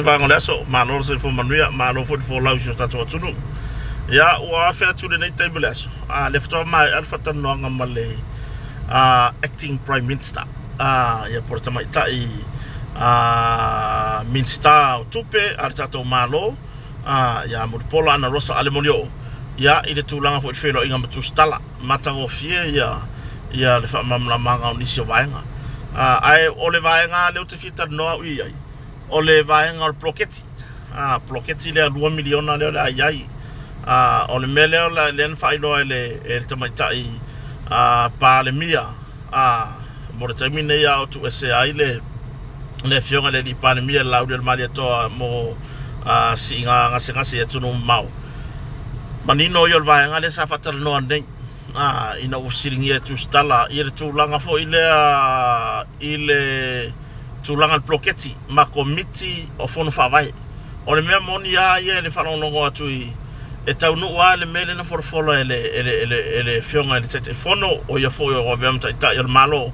Vaega o le aso, malo le soifua manuia, malo foi le folau i si o tatou atunuu. Ia, ua afe atu lenei taimi o le aso, a lea faatoa maea le faatalanoaga ma le acting prime minister, ia po o le tamaitai Minisita o Tupe a le tatou Malo, ia Mulipola Anarosa Ale Molioo, ia i le tulaga foi i le feiloaiga ma Tusitala, matagofie ia le faamalamalamaga o nisi o vaega. Ae o le vaega lea ou te fia talanoa au i ai, o le vaega o le poloketi, poloketi lea 2 miliona lea o le a i ai. O le mea lea lea na faailoa e le tamaitai Palemia mo le taimi nei a o tuuesea ai le afioga i le alii Palemia le Laaulialemalietoa mo siiga gasegase i atunuu mamao. Manino ia o le vaega lea sa faatalanoa nei ina ua fesiligia e Tusitala ia le tulaga foi lea i le tulaga i le poloketi ma komiti o fono faavae. O le mea moni lava ia i le faalogologo atu i e taunuu lava le mea lea na folafola e le, e le, e le, e le afioga i le Taitaifono, o ia foi o avea ma Taitai o le Malo,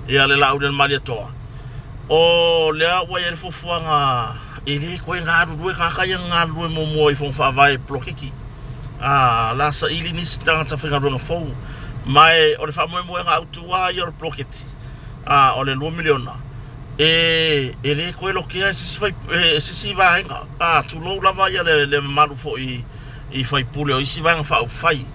ia le Laaulialemalietoa. O lea ua i ai le fuafuaga e le toe galulue tagata ia na galulue muamua i fono faavae i poloketi. A la saili nisi tagata faigaluega fou. Ma e o le faamoemoega autu lava ia o le poloketi a o le 2 miliona e e le toe lokea e se isi fai e se isi vaega a tulou lava ia le, le mamalu foi i faipule o isi vaega faaupufai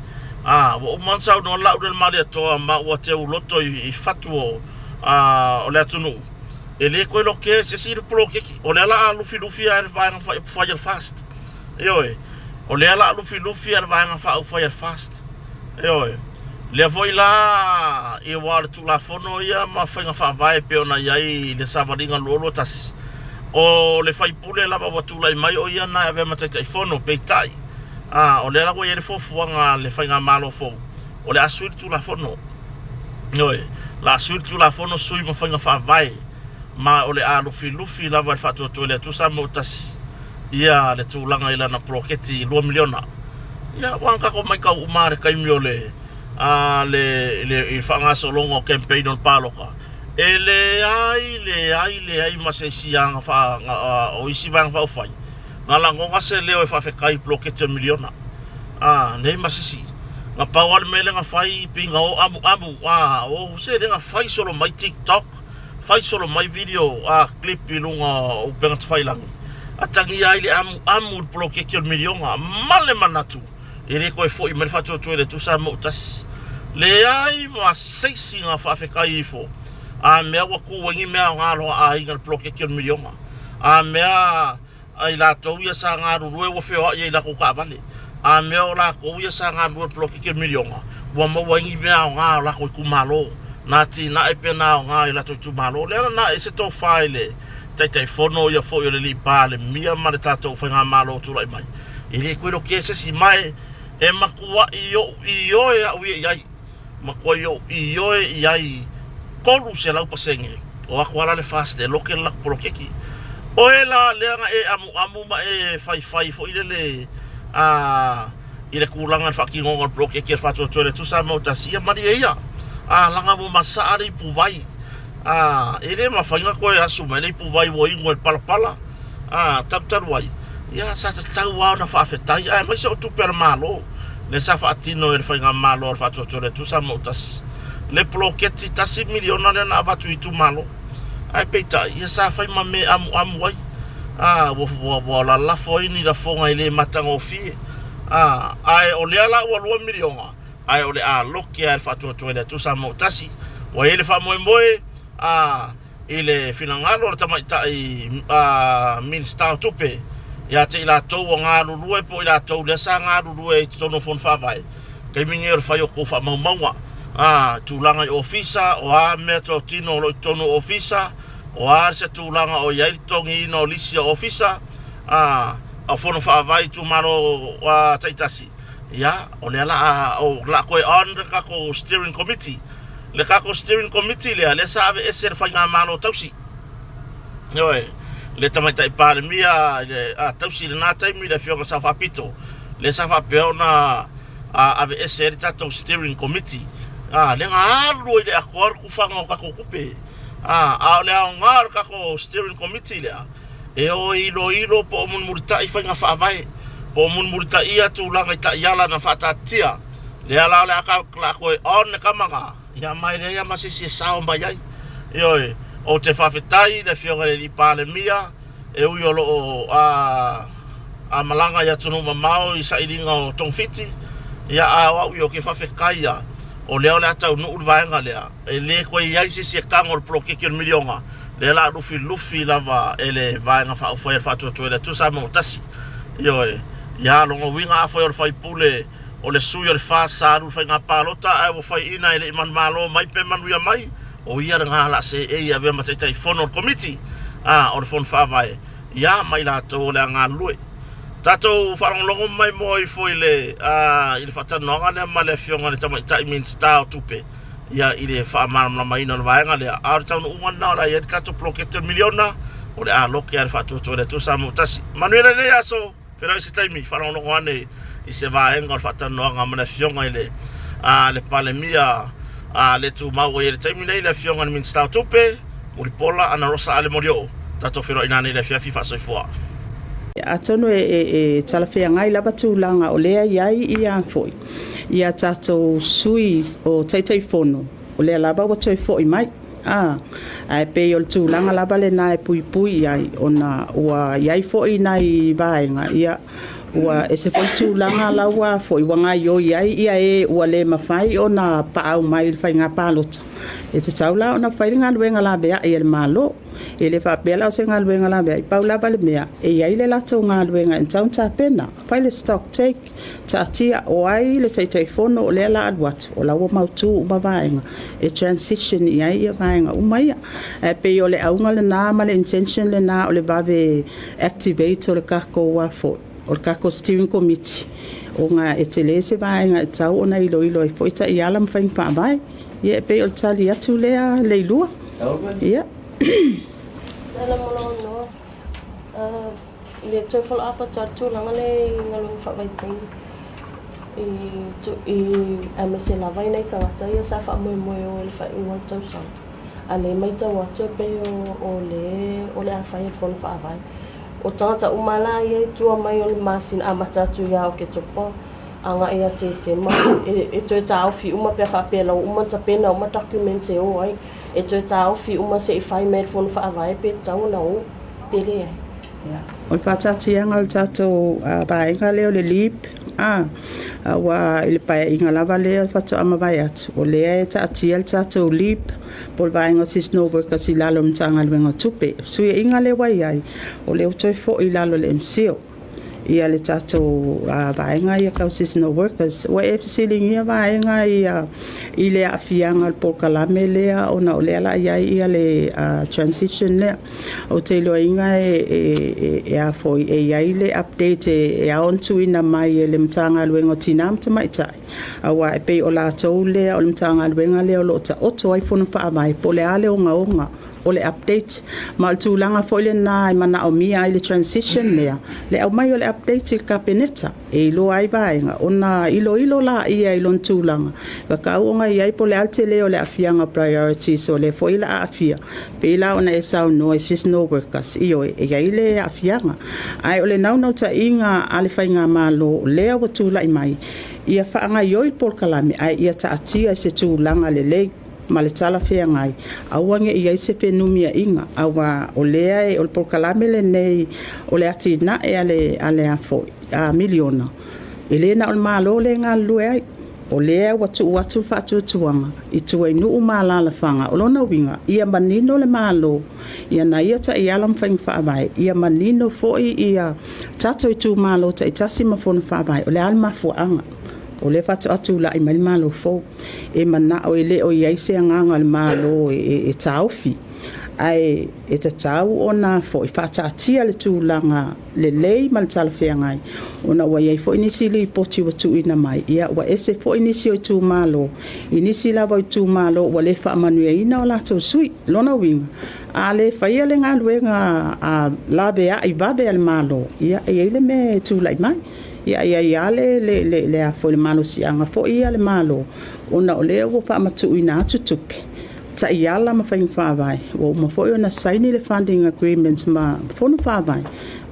a ua uma ona saunoa Laaulialemalietoa ma ua teu loto i, i fatu o, a, o le atunuu e le toe lokea e se isi le poloketi o lea la a lufilufi a le vaega faaupufai a le FAST ioe o lea la a lufilufi a le vaega faaupufai a le FAST Ioe. Lea foi la ia aua o le Tulafono ia ma faiga faavae e pei ona i ai i le savaliga 2021, o le faipule lava ua tulai mai o ia na e avea ma Taitaifono, peitai, a, o lea la ua i ai le fuafuaga a le Faigamalo fou, o le a sui le Tulafono. Ioe, o le a sui le Tulafono, sui ma faiga faavae, ma o le a lufilufi lava e le Faatuatua i le Atua Samoa ua Tasi ia le tulaga i lana poloketi 2 miliona. Ia ua tatou matau uma le taimi o le a le le faagasologa o campaign o le palota e leai leai leai ma se isi aga faa o isi vaega faaupufai na lagona se leo e faafetai i poloketi o le miliona a leai ma se isi na pau lava le mea lea na fai pei na o amuamu a o se lea na fai solo mai TikTok Fai solo mai video a clip i luga o upega tafailagi, atagia ai le amuamu i le poloketi o le miliona ma le manatu e le toe foi mai le faatuatua i le Atua Samoa ua tasi. Leai ma se isi na faafetai ifo a mea ua tu ai ni mea aoga loa aiga i le poloketi o le miliona. A mea a i latou ia sa galulue ua feoai ai i latou taavale, a mea o latou ia sa galulue i le poloketi o le miliona, ua maua ai ni mea aoga o latou itumalo, na atinae pe na aoga i latou itumalo. O lea la na e se tofa i le Taitaifono ia foi o le alii Palemia ma le tatou faigamalo o tulai mai, e le toe lotea se isi, ma e matuai ou ioe au ia i ai. Matuai ou ioe i ai 300% o atu lava la le FAST e loke le latou poloketi. Oe la lea na e amuamu ma e faifai foi lele a i le tulaga i le faatinoga o le poloketi a le Faatuatua i le Atua Samoa ua Tasi, ia malie ia. A leaga ua masaa le ipuvai. A e le mafai ona toe asu mai le ipuvai ua inu e le palapala. A talutalu ai, ia sa tatau lava ona faafetai, aemaise o tupe a le Malo lea sa faatino e le Faigamalo a le Faatuatua i le Atua Samoa ua Tasi le poloketi tasi miliona lea na avatu i itumalo. Ae peitai, ia sa fai ma mea e amuamu ai, a ua, ua, ua lalafo ai ni lafoga e le matagofie. A, ae o lea la ua 2 miliona, ae o le a loke lava e le Faatuatua i le Atua Samoa ua Tasi. Ua i ai le faamoemoe, a i le finagalo o le tamaitai Minisita o Tupe ia te i latou ua galulue po o i latou lea sa galulue i totonu o Fono Faavae, taimi nei o le fai o tou faamaumauga, a, tulaga i ofisa, o a mea totino o lo o i totonu o ofisa, o a se tulaga o i ai le totogiina o lisi o ofisa, a, o Fono Faavae i itumalo taitasi, ia, o lea la a, o la a toe on le tatou steering committee. Le tatou steering committee lea, lea sa aveese e le faigamalo tausi. Ioe, le tamaitai Palemia i le a, tausi i lena taimi le afioga Sao Faapito, lea sa faapea ona a, aveese ai le tatou steering committee. A, lea na alu ai i le atoa le tufaga o tatou tupe. A, a o le aoga o le tatou steering committee lea, E o e iloilo po o mulimulita'i faiga faavae, po o mulimulitaia tulaga i taiala na faataatitia. Lea la o le a toe on le tama lena, ia ma e leai lava ma se isi e sao mai ai. Ioe, ou te faafetai i le Afioga i le Palemia, e ui o lo o a malaga i atunuu mamao i sailiga o togafiti, ia a o au ia ou te faafetai ia, o lea o le a taunuu le vaega lea, e le toe i ai se isi e tago i le poloketi o le miliona, lea o le a lufilufi lava e le Vaega Faaupufai a le Faatuatua i le Atua Samoa ua Tasi. Ioe, ia lona uiga afai o le faipule o le sui o le FAST sa alu i le faiga palota ae ua faiaina e le i manumalo mai pe manuia mai, o ia lena o le a seei e avea ma Taitaifono o le Komiti a o le Fono Faavae, ia ma i latou o le a galulue. Tatou faalogologo mai moa ifo i le i le faatalanoaga lea ma le Afioga i le Tamaitai Minisita o Tupe ia i le faamalamalamaina o le vaega lea. A o le taunuuga lena o le a i ai le tatou poloketi o le miliona, o le a loke lava le faatuatua i le Atua Samoa Tasi. Manuia lenei aso, feiloai i se taimi, faalogologo ane i se vaega o le faatalanoaga ma le Afioga i le a le Palemia a le tumau ua i ai i le taimi nei, le Afioga i le Minisita o Tupe, Mulipola Anarosa Ale Molioo. Tatou feiloai nanei i le afiafi, faasoifua. Atonu e talafeagai lava tulaga o lea e i ai ia foi ia tatou sui o Taitaifono, o lea lava ua toe foi mai. A, ae pei o le tulaga lava lena e puipui i ai, ona ua i ai foi nai vaega, ia, ua ese foi tulaga la ua foi ua gaoioi ai ia e ua le mafai ona paau mai i le faiga palota. E tatau la ona fai le galuega laveai a le Malo. E le faapea la o se galuega laveai, pau lava le mea, e i ai le latou galuega e tatau ona tapena. Fai le stock take, taatia o ai le Taitaifono o lea la alu atu, o la ua mautu uma vaega e transition i ai ia vaega uma ia. Ae pei o le auga lena ma le intention lena o le vave activate o le tatou foi, o le tatou steering committee, ona e tele se vaega e tatau ona iloilo ai foi taiala ma faiga faavae. Ia e pei o le tali atu lea Leilua. Ia. I le toe follow up atu a le tulaga lea i galuega faavaitaimi i aemaise lava i nai tagata ia sa faamoemoe o i le faaiuga o le tausaga. A lea e matau atu e pei o le o le a fai e le Fono Faavae. O tagata uma la ia i tua mai o le masina amata atu ia Oketopa agai ia Tesema e toe taofi uma pe a faapea la ua uma ona tapena uma documents e o ai. E toe taofi uma se i fai mai e le Fono Faavae pe tatau ona o pe leai. O le faataatiaga o le tatou vaega lea o le LEAP, aua i le paeaiga lava lea faatoa mavae atu, o lea e taatia le tatou LEAP po o le vaega o seasonal workers i lalo o le Matagaluega o Tupe. O le fesuiaiga lea ua i ai, o lea ua toe foi i lalo o le MCIL ia le tatou vaega ia tau seasonal workers. Ua e fesiligia vaega ia i le aafiaga o le polokalame lea ona o lea la i ai ia le transition lea. Ou te iloaina e a foi e i ai le update e ao ona tuuina mai e le Matagaluega o Tina ma Tamaitai, aua e pei o latou lea o le Matagaluega lea o lo o taoto ai fono faavae po o le a le ogaoga o le update. Ma o le tulaga foi lena e manaomia ai le transition lea, le aumai o le update i le Kapeneta e iloa ai vaega ona iloilo laia i lona tulaga tatau ona i ai po o le a le tele o le aafiaga o priorities o lea foi la aafia pei la ona e saunoa i seasonal workers. Ioe, e i ai le aafiaga, ae o le naunautaiga a le faigamalo lea ua tulai mai ia faagaioi le polokalame ae ia taatia i se tulaga lelei ma le talafeagai, aua ne i ai se fenumiaiga, aua o lea e, o le polokalame lenei o le atinae a le a foi a miliona, e le na o le Malo lea e galulue ai. O lea ua tuu atu le faatuatuaga i tua i nuu ma alaalafaga. O lona uiga, ia manino le Malo ia na ia taiala ma faiga faavae, ia manino foi ia tatou itumalo taitasi ma fono faavae, o le a le mafuaaga o lea faatoa tulai mai le Malo fou. E manao e le o i ai se agaga o le Malo e taofi, ae e tatau ona foi faataatia le tulaga lelei ma le talafeagai, ona ua i ai foi nisi lipoti ua tuuina mai, ia ua ese foi nisi o itumalo, i nisi lava o itumalo ua le faamanuiaina o latou sui. Lona uiga, a le faia le galuega a laveai vave a le Malo, ia e i ai le mea e tulai mai. Ia e i ai lava le a foi le malosiaga foi ia a le Malo, ona o lea ua faamatuuina atu tupe. Ta'iala ma Faiga Faavae, ua uma fo'i ona saini le funding agreement ma Fono Faavae.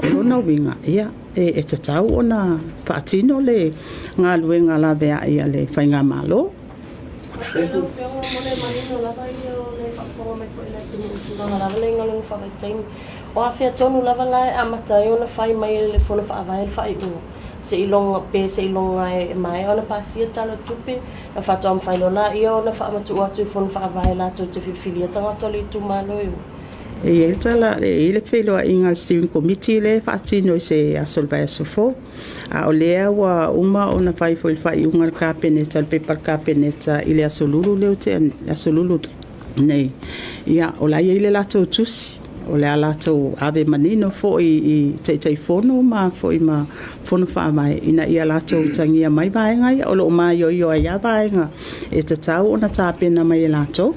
O lona uiga, ia, e tatau ona fa'atino le galuega lavea'i a le faigamālō. Faafetai lau Afioga mo le manino lava ia o le faafofoga mai foi i le atunuu i tulaga lava le galuega faavaitaimi. O afea tonu lava la e amata ai ona fai mai e le Fono Faavae le faaiuga seiloga pe seiloga e maea ona pasia Tala o Tupe na faatoa mafai loa laia ona faamatuu atu i Fono Faavae latou te filifilia tagata o le itumalo e o. E i ai le tala, e i ai le feiloaiga a le steering committee lea e faatino i se aso o le vaiaso fou. A o lea ua uma ona fai foi le faaiuga a le Kapeneta, le pepa a le Kapeneta i le aso Lulu lea ua tea, le aso Lulu nei. Ia, o la e i ai le latou tusi, o le a latou ave manino foi i Taitaifono ma foi ma Fono Faavae ina ia latou utagia mai vaega ia, o lo o maioio ai lava vaega e tatau ona tapena mai e latou.